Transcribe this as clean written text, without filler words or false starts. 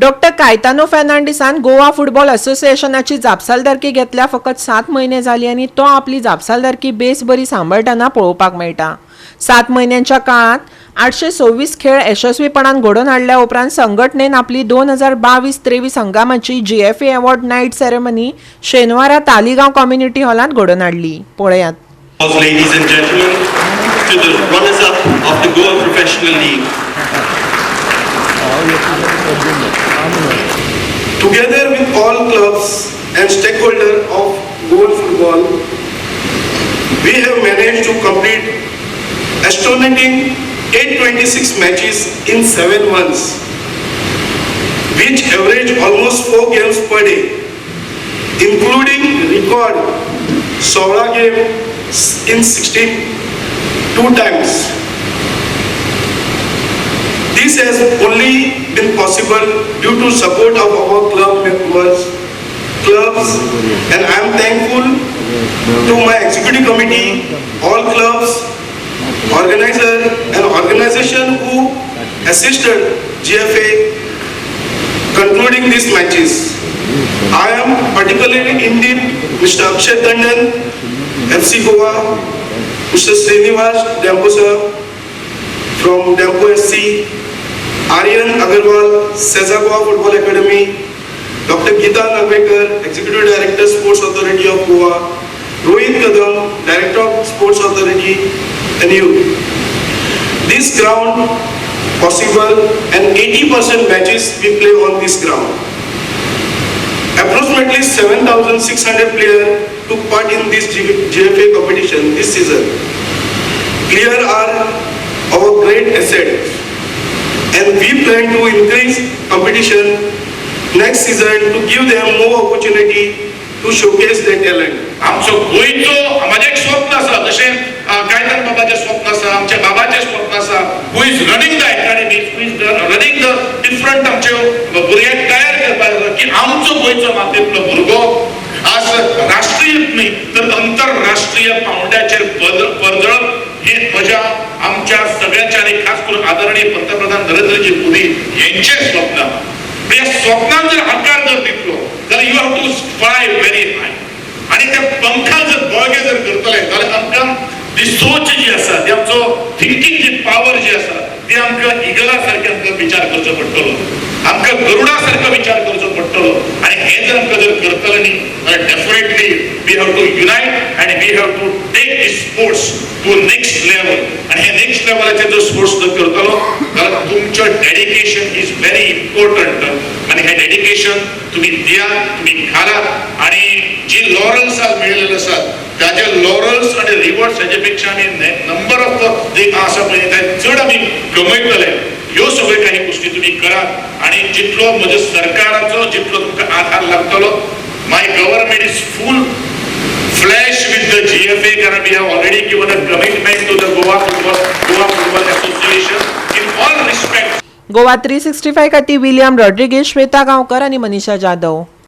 Doctor Caetano फेर्नांडीसान Goa football असोसिएशनाची जापसालदारकी घेतल्या फकत 7 म्हयने जाली आनी तो आपली जापसालदारकी बेस बरी सांबाळटना पळोवपाक मेळटा. 7 म्हयन्यांच्या काळांत 826 खेळ यशस्वीपणान घडोवन हाडल्या उपरांत संघटनेन आपली 2022-23 हंगामाची जीएफए अवॉर्ड नायट सेरेमनी शेनवारा तालिगांव कम्युनिटी हॉलांत घडोवन हाडली. पळयात. Ladies and gentlemen, to the runners-up of the Goa Professional League. Together with all clubs and stakeholders of Goan football, we have managed to complete astonishing 826 matches in 7 months, which average almost 4 games per day, including record 16 games in 62 times. This has only been possible due to support of our club members, clubs, and I am thankful to my executive committee, all clubs, organizer and organization who assisted GFA concluding these matches. I am particularly indebted Mr. Akshay Tandon, FC Goa, Mr. Srinivas Dempo sir from Dempo SC, Aryan Agarwal, Sesa Goa Football Academy, Dr. Geeta Nagvekar, Executive Director, Sports Authority of Goa, Rohit Kadam, Director of Sports Authority, and you. This ground possible and 80% matches we play on this ground. Approximately 7,600 players took part in this GFA competition this season. Players are our great asset and we plan to increase competition next season to give them more opportunity to showcase their talent. आमचो गोंयचो, म्हाजें एक स्वप्न आसा, जशें कायतान बाबाचें स्वप्न आसा, आमच्या बाबाचें स्वप्न आसा, who is running the academy, who is running the different आमच्यो भुरग्यांक तयार करपाक जाता की आमचो गोंयचो मातयेंतलो भुरगो आज राष्ट्रीय न्ही तर आंतरराष्ट्रीय पावंड्याचेर परजळप हे म्हज्या, आमच्या सगळ्यांच्या आनी खास करून आदरणीय पंतप्रधान नरेंद्रजी मोदी यांचें स्वप्न. ह्या स्वप्नान जर आकार जर दितलो जाल्यार you have to fly very high. आणि त्या पंखा जर बळगे जर करतले जाल्यार आमकां ती सोच जी आसा, ती आमचो थिंकींग जी पावर जी आसा, ती आमकां इगला सारखे आमकां विचार करचो पडटलो, आमकां गरुडा सारको विचार करचो पडटलो. आणि हे जर आमकां जर करतले न्ही जाल्यार definitely we have to unite and we have to take this sports to next level. आणि हे नेक्स्ट लेवलाचेर जर स्पोर्ट्स जर करतलो जाल्यार तुमचें डेडिकेशन is very important. आणि हे डेडिकेशन तुम्ही दियात, तुम्ही घालात आणि जी लॉरल्स आज मेळिल्ले आसात ताजे लॉरल्स आणि रिवॉर्ड्स हेजे पेक्षा आमी नंबर ऑफ जे आसा पळय ते चड आमी कमयतले. ह्यो सगळ्यो काही गोष्टी तुम्ही करात आणि जितलो म्हज्या सरकाराचो जितलो तुमकां आधार लागतलो, my government is full flash with the GFA कारण we have already given a commitment to the Goa Football Association in all respects. Goa 365 खातीर विलियम रॉड्रिगेज, श्वेता गांवकर आनी मनीषा जाधव.